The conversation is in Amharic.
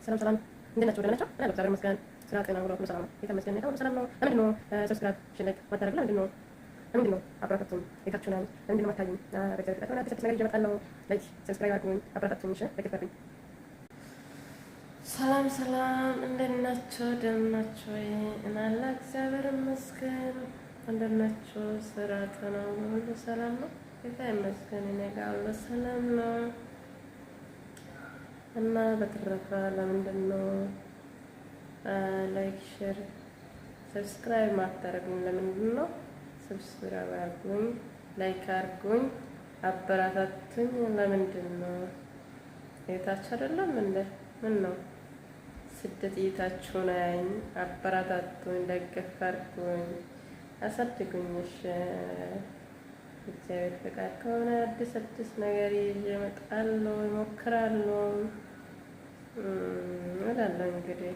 ሰላም ሰላም፣ እንዴት ናችሁ? ደህና ናችሁ? እኔ እግዚአብሔር ይመስገን፣ ስራ፣ ጤና፣ ውሎ ሁሉ ሰላም ነው። የተመስገን ሁሉ ሰላም ነው። ለምንድን ነው subscribe፣ share፣ ማታደርጉ? ለምንድን ነው? ለምንድን ነው? አበረታቱኝ። ቤታችሁ ነኝ። ለምንድን ነው የማታዩኝ? በእግዚአብሔር ፍቃድ ከሆነ አዲስ አዲስ ነገር ይዤ እመጣለሁ። Like፣ subscribe አድርጉኝ፣ አበረታቱኝ። እሺ፣ ደግፍ አድርጉኝ። ሰላም ሰላም፣ እንዴት ናችሁ? ደህና ናችሁ ወይ? እናላ እግዚአብሔር ይመስገን። እንዴት ናችሁ? ስራ፣ ጤና ሁሉ ሰላም ነው? ጌታ ይመስገን፣ እኔ ጋር ሁሉ ሰላም ነው። እና በተረፈ ለምንድን ነው like፣ share፣ subscribe ማታደርጉኝ? ለምንድን ነው? Subscribe አድርጉኝ፣ like አድርጉኝ፣ አበረታቱኝ። ለምንድን ነው? የታችሁ አይደለም እንደ ምን ነው ስደት እይታችሁ ነኝ። አበረታቱኝ፣ ደገፍ አድርጉኝ፣ አሳድጉኝ። እሺ፣ እግዚአብሔር ፈቃድ ከሆነ አዲስ አዲስ ነገር ይዤ እመጣለሁ፣ እሞክራለሁ እላለሁ። እንግዲህ